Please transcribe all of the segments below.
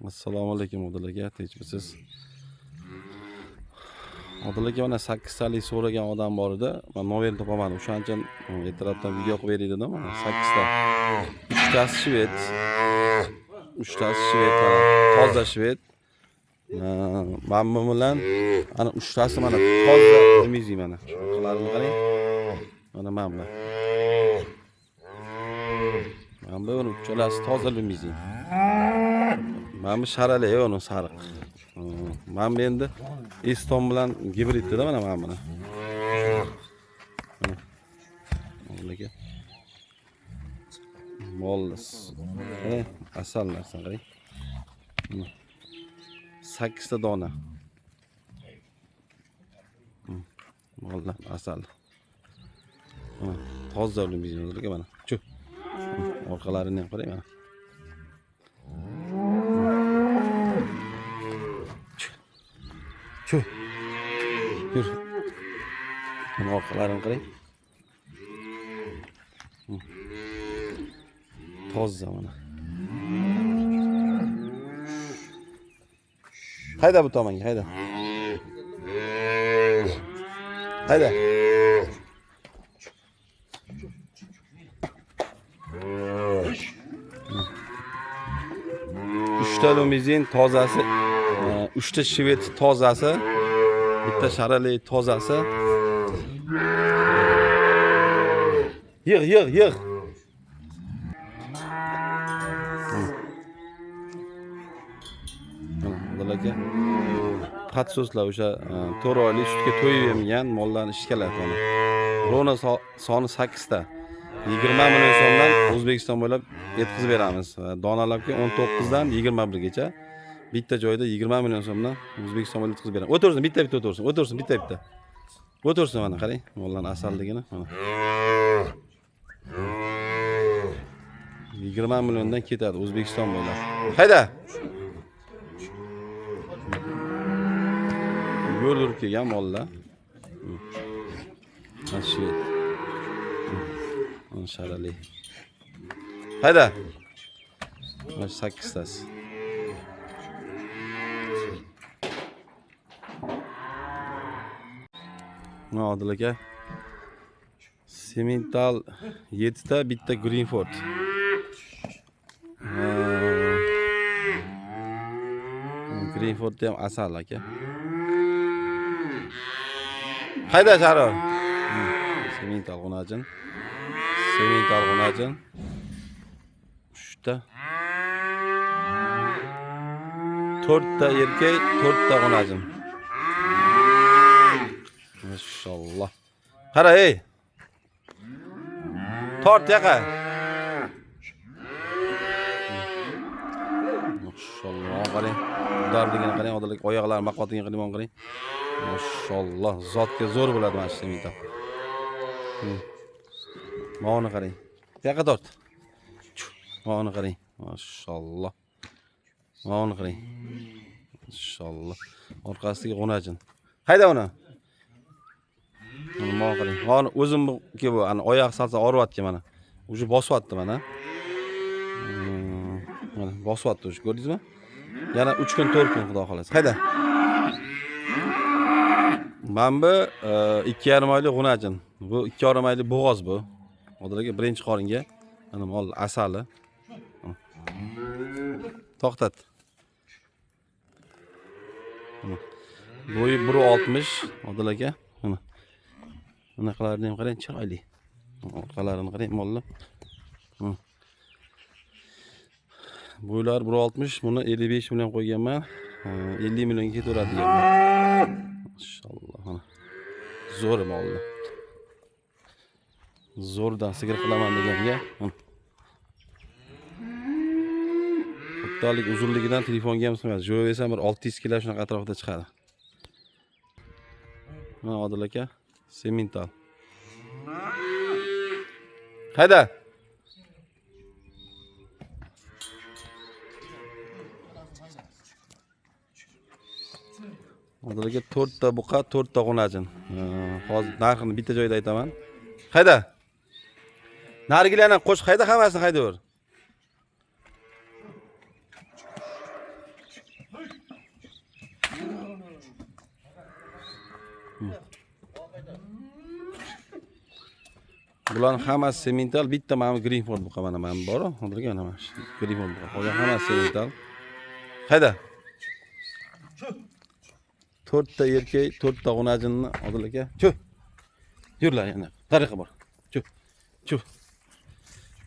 Assalomu alaykum, Odil aka, tinchmisiz? Odil aka, mana 8 talik so'ragan odam bor edi. Man nomer topolmadim. O'shaning uchun ertalabdan video qilib beray dedim. Mana 8 ta. Uchtasi shved. Uchtasi shved, mana toza shved. Mana bu bilan ana uchtasi mana toza limuzin mana. Orqalarini qarang. Mana bular. Mana bu uchalasi toza limuzin. Mana bu sharali, uni sariq. Mana bu endi Eston bilan gibridda mana buni. Mana. Odil aka. Mol asal narsa qarang. Mana. 8 ta dona. Mollar asal. Mana toza limuzin, Odil aka, mana. Chu. Orqalarini ham qarang mana. Chu. Yur. Mana orqalarini qarang. Toza mana. Hayda bu tomonga, hayda. Hayda. Uchta limuzin tozasi, uchta shved tozasi, bitta sharali tozasi. Yig', yig', yig'. Mana Odil aka. Patsoslar o'sha 4 oylik sutga to'yib yemagan mollarni ishkaladi mana. Rona soni 8 ta. 20 million so'mdan O'zbekiston bo'ylab yetkazib beramiz. Donalabga 19 dan 21 gacha. Bitta joyda 20 million so'mdan O'zbekiston bo'ylab yetkazib beramiz. O'tirsin, bitta bitta o'tirsin, o'tirsin bitta bitta. O'tirsin mana qarang, mollarning asalligini mana. 20 milliondan ketadi O'zbekiston bo'ylab. Hayda. Yo'l yurib kelgan mollar. Mana shved. Mana sharali. Hayda. Mana shu 8 tasi. Mana Odil aka. Semental 7 ta, bitta Greenford. Greenfordda ham asal aka. Hayda Shahror. Semental g'unajin. Semental g'unajin. 3 ta. 4 ta erkak, 4 ta g'unajin. Mashalloh. Qara ey. Tort yaqa. Mashalloh, qarang. Udarligini qarang, Odil aka, oyoqlari maqotiga qarang, qarang. Mashalloh, zotga zo'r bo'ladi mana shu semental. Mana qarang. Yaqa tort. Mana qarang. Mashalloh. Mana qarang. Mashalloh. Orqasidagi g'unajin. Hayda uni. Mana qarang. Mana o'zimniki bu, ana oyoq salsa og'riyapti mana. Уже bosyapti mana. Mana bosyapti уже, ko'rdingizmi? Yana 3 kun, 4 kun xudo xolasa. Hayda. Mana bu 2,5 oylik g'unajin. Bu 2,5 oylik bo'g'oz bu. Odil aka birinchi qoringa. Mana mol asali. To'xtat. Bo'yi 1.60 Odil aka. Mana. Bunaqalarini ham qarang, chiroyli. Orqalarini qarang mollar. Bo'ylari 1.60, buni 55 million qo'yganman. 50 millionga ketaveradi deganman. Mashalloh. Mana. Zo'r mollar. Zo'rdan sigir qilaman deganga. Xuddalik uzunligidan telefonga ham sig'maydi. Jo'yaversam bir 600 kilo shunaqa atrofida chiqadi. Mana Odil aka, semental. Hayda. Odil aka 4 ta buqa, 4 ta g'unajin. Hozir narxini bitta joyda aytaman. Hayda. Narigilarni qo'sh, hayda hammasini haydaver. Bularni hammasi semental, bitta mana bu Greenford buqa mana mana bor, hozirgi mana shu Greenford buqa. Qolgan hammasi semental. Hayda. 4 ta erkak, 4 ta g'unajinni Odil aka. Chu. Yurlar yana. Tariqa bor. Chu. Chu.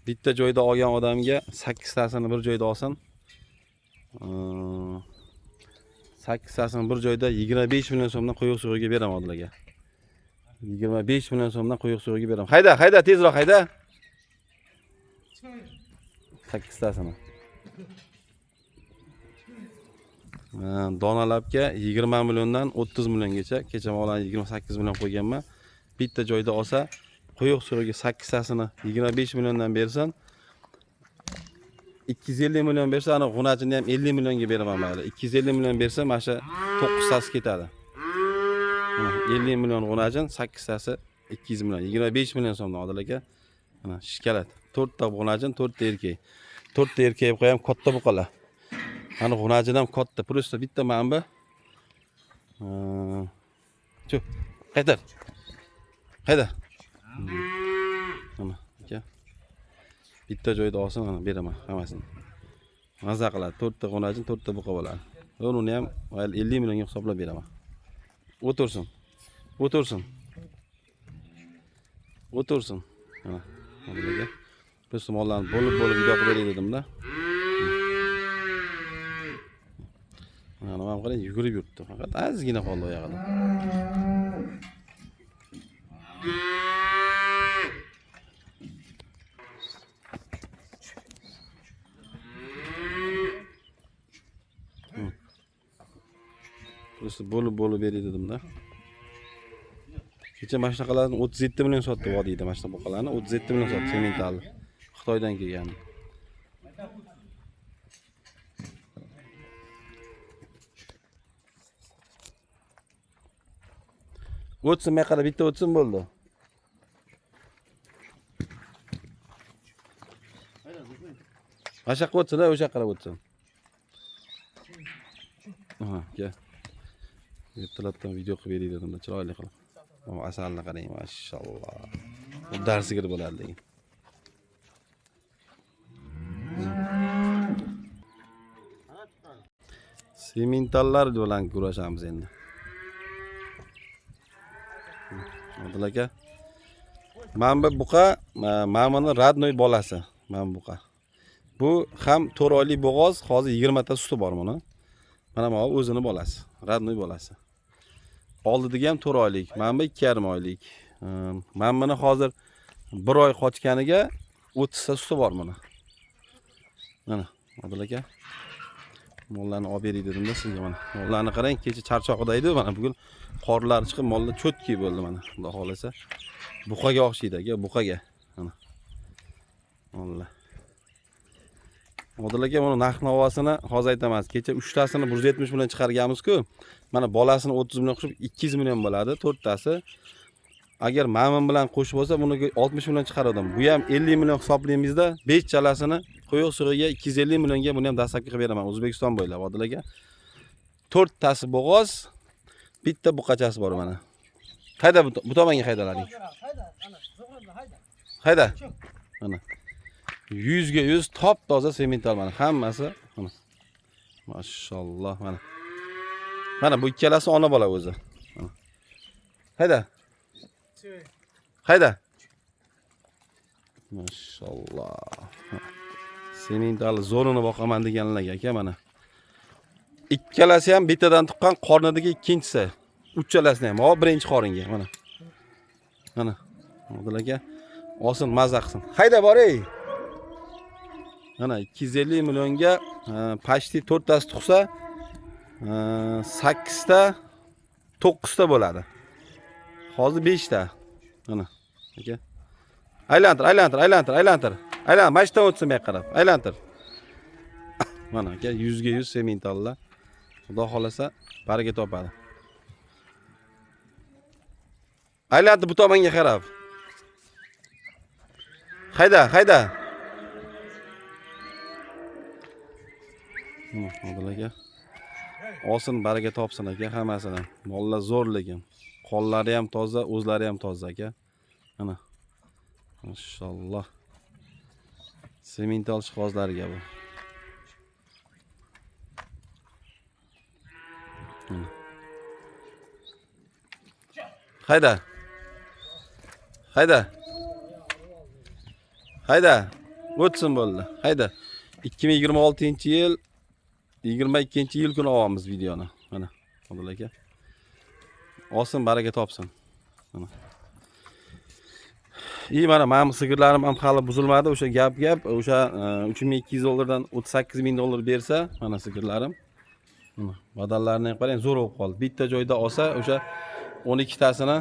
Bitta joyda olgan odamga 8 tasini bir joyda olsin. 8 tasini bir joyda 25 million so'mdan quyuq sug'iga beraman Odil aka. 25 million so'mdan quyuq sug'iga beraman. Hayda, hayda, tezroq hayda. 8 tasini. Donalabga 20 milliondan 30 milliongacha, kecha molani 28 million qo'yganman. Bitta joyda olsa, quyuq sug'iga 8 tasini 25 milliondan bersin. 250 million bersa, ana g'unachini ham 50 millionga beraman mayli. 250 million bersa, mana shu 9 tasi ketadi. Mana 50 million g'unachin, 8 tasi 200 million, 25 million so'mdan Odil aka. Mana shkalat. 4 ta g'unachin, 4 ta erkak. 4 ta erkak qo'yam, katta buqalar. Mana g'unachin ham katta, просто bitta mana bu. Chu, qaytar. Qayda? Mana aka. Bitta joyda olsin, mana beraman hammasini. Maza qiladi. 4 ta g'unachin, 4 ta buqa bo'ladi. Uni ham 50 millionga hisoblab beraman. O'tirsin. O'tirsin. O'tirsin. Mana aka. Biz mollarni bo'lib-bo'lib video qilib beray dedim-da. Mana nima qarang, yugurib yuribdi. Faqat ozgina qoldi oyog'ida. Просто bo'lib-bo'lib beray dedim-da. Kecha mana shunaqalarni 37 million sotdi vodiyda, mana shunaqa buqalarni 37 million sotdi sementalni. Xitoydan kelgan. O'tsin, men qarab bitta o'tsin bo'ldi. Mana shu yoqqa o'tsin, o'sha yoqqa qarab o'tsin. Aha, kel. Ertalabdan video qilib beray dedim-da, chiroyli qilib. Asalni qarang, mashalloh. Bu darsigir bo'ladi lekin. Sementallar bilan kurashamiz endi. Odil aka. Mana bu buqa, mana buni radnoy bolasi, mana bu buqa. Bu ham 4 oylik bo'g'oz, hozir 20 ta suti bor buni. Mana bu o'zini bolasi, radnoy bolasi. Oldidagi ham 4 oylik, mana bu 2,5 oylik. Mana buni hozir 1 oy qochganiga 30 ta suti bor buni. Mana Odil aka. Mollarni olib beray dedim-da sizga mana. Mollarni qarang, kecha charchoqida edi, mana bugun qorlar chiqib mollar cho'tki bo'ldi mana. Xudo xolasa. Buqaga o'xshaydi aka, buqaga. Mana. Mollar. Odil aka buni narx navosini hozir aytaman. Kecha 3 tasini 170 million chiqarganmiz-ku. Mana bolasini 30 million qo'shib 200 million bo'ladi, 4 tasi. Agar mamin bilan qo'shib olsa, buni 60 million chiqardim. Bu ham 50 million hisoblaymizda, 5 chalasini quyuq sug'iga 250 millionga buni ham dastlabki qilib beraman O'zbekiston bo'ylab Odil aka. 4 tasi bo'g'oz, bitta buqachasi bor mana. Hayda bu tomonga haydalaring. Hayda. Mana. 100ga 100 top toza semental mana hammasi. Mana. Mashalloh mana. Mana bu ikkalasi ona bola o'zi. Mana. Hayda. Hayda. Mashalloh. Semental zo'rini boqaman deganlarga aka mana. Ikkalasi ham bittadan tuqqan, qornidagi ikkinchisi. Uchalasini ham, hop birinchi qoringa mana. Mana. Odil aka olsin, maza qilsin. Hayda boray. Mana 250 millionga почти 4 tasi tug'sa, 8 ta 9 ta bo'ladi. Hozir 5 ta. Mana aka. Aylantir, aylantir, aylantir, aylantir. Aylan, mana shu o'tsin bu yoqqa qarab. Aylantir. Mana aka 100 ga 100 sementallar. Xudo xolasa baraka topadi. Aylantir bu tomonga qarab. Hayda, hayda. Odil aka. Olsin, baraka topsin aka hammasini. Mollar zo'r lekin. Qo'llari ham toza, o'zlari ham toza aka. Mana. Mashalloh. Semental shihozlariga bu. Mana. Hayda. Hayda. Hayda. O'tsin bo'ldi. Hayda. 2026-yil 22-yil kuni olamiz videoni. Mana Odil aka. Olsin, baraka topsin. Mana. И mana bu sigirlarim ham hali buzilmadi. O'sha gap o'sha 3200 dollardan 38 000 dollar bersa, mana sigirlarim. Mana badallarini ham qarang, zo'r bo'lib qoldi. Bitta joyda olsa, o'sha 12 tasini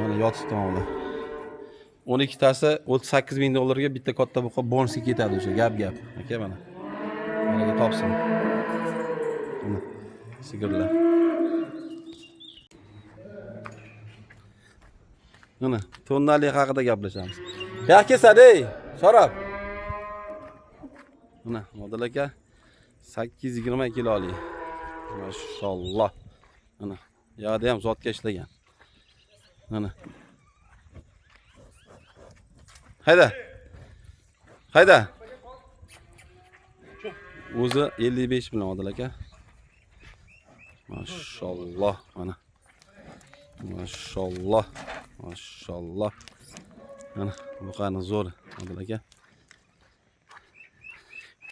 mana yotibdi mana. 12 tasi 38 000 dollarga bitta katta buqa bonusga ketadi o'sha gap. Aka mana. Baraka topsin. Mana sigirlar. Mana tonnali haqida gaplashamiz. Yo'q kesadi ey, Sharob. Mana Odil aka 820 kiloli. Mashalloh. Mana yoqda ham zotga ishlagan. Mana. Hayda. Hayda. O'zi 55 million Odil aka. Mashalloh mana. Mashalloh. Mashalloh. Mana buqani zo'r Odil aka.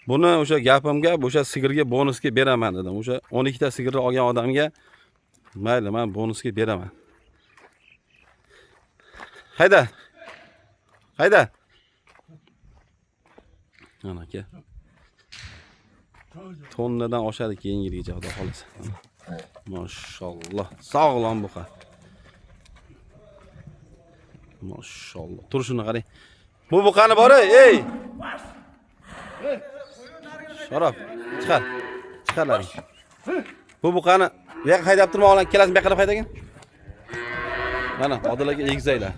Buni o'sha gapimga, o'sha sigirga bonusga beraman dedim. O'sha 12 ta sigirni olgan odamga mayli, men bonusga beraman. Hayda. Hayda. Mana aka. Tonnadan oshadi keyingi yilgacha xudo xolasa. Mashalloh. Sog'lom buqa. Mashalloh. Turishini qarang. Bu buqani bor ey. Sharof, chiqar. Chiqarlaring. Bu buqani bu yoqqa haydab turma, o'g'lon, kelasini bu yoqqa qarab haydagin. Mana Odil aka egizaklar.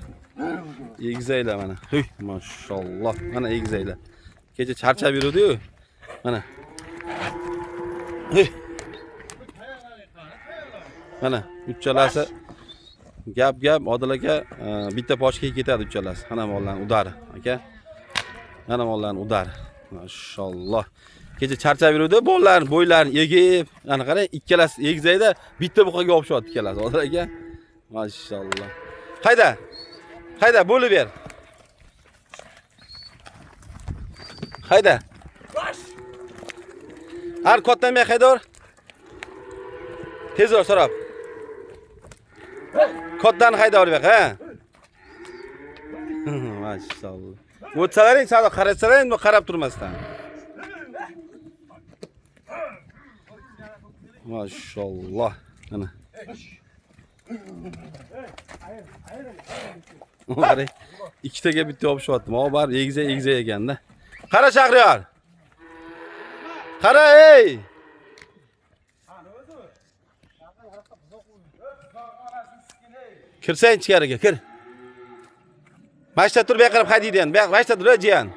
Egizaklar mana. Huy, mashalloh. Mana egizaklar. Kecha charchab yurdi-yu. Mana. Huy. Mana uchalasi gap Odil aka bitta pochkaga ketadi uchalasi. Mana mollarning udari, aka. Mana mollarning udari. Mashalloh. Kecha charchab yurdi, bolalar bo'ylarini egib, mana qarang, ikkalasi egizakda bitta buqaga o'xshatdi ikkalasi, Odil aka. Mashalloh. Hayda. Hayda, bo'lib ber. Hayda. Har kattani bu haydor. Tezroq so'rab. Kattani haydor bu ha. Mashalloh. O'tsalaring, sal qarasalaring, bu qarab turmasdan. Mashalloh. Mana. Qarang, ikkitaga bitta yopishyapti. Mana bar egizak egizak ekanda. Qara Shahriyor. Qara ey. Kirsang ichkariga, kir. Mashta tur, bu yoqqa qarab haydaydi endi. Bu yoqqa mashta tur, jiyan.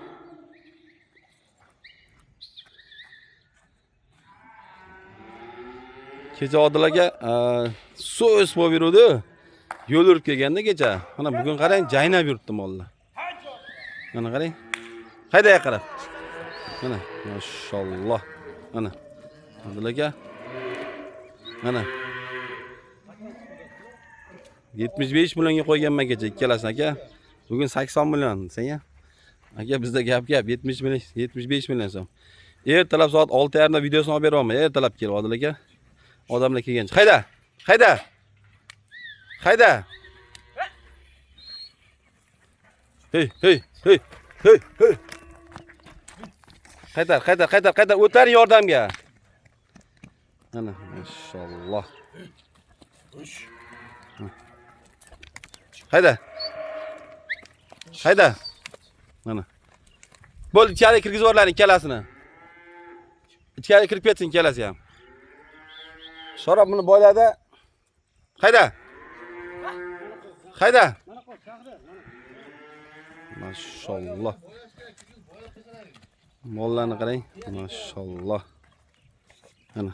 Kecha Odil aka so'z bo'lib yuruvdi. Yo'l yurib kelganda kecha. Mana bugun qarang, jaynab yuribdi mollar. Mana qarang. Hayda qarab. Mana, mashalloh. Mana. Odil aka. Mana. 75 millionga qo'yganman kecha ikkalasini aka. Bugun 80 million senga. Aka bizda gap 70 million, 75 million so'm. Ertalab soat 6:30da videosini olib beryapman. Ertalab kelib Odil aka. Odamlar kelgancha. Hayda. Hayda. Hayda. Hey, hey, hey, hey, hey. Qaytar, qaytar, qaytar, qaytar. O'tar yordamga. Mana, mashalloh. Hayda. Hayda. Mana. Bo'ldi, ichkariga kirgizib yuborlaring ikkalasini. Ichkariga kirib ketsin ikkalasi ham. Sharob buni boyladi. Hayda. Hayda. Mashalloh. Mollarni qarang. Mashalloh. Mana.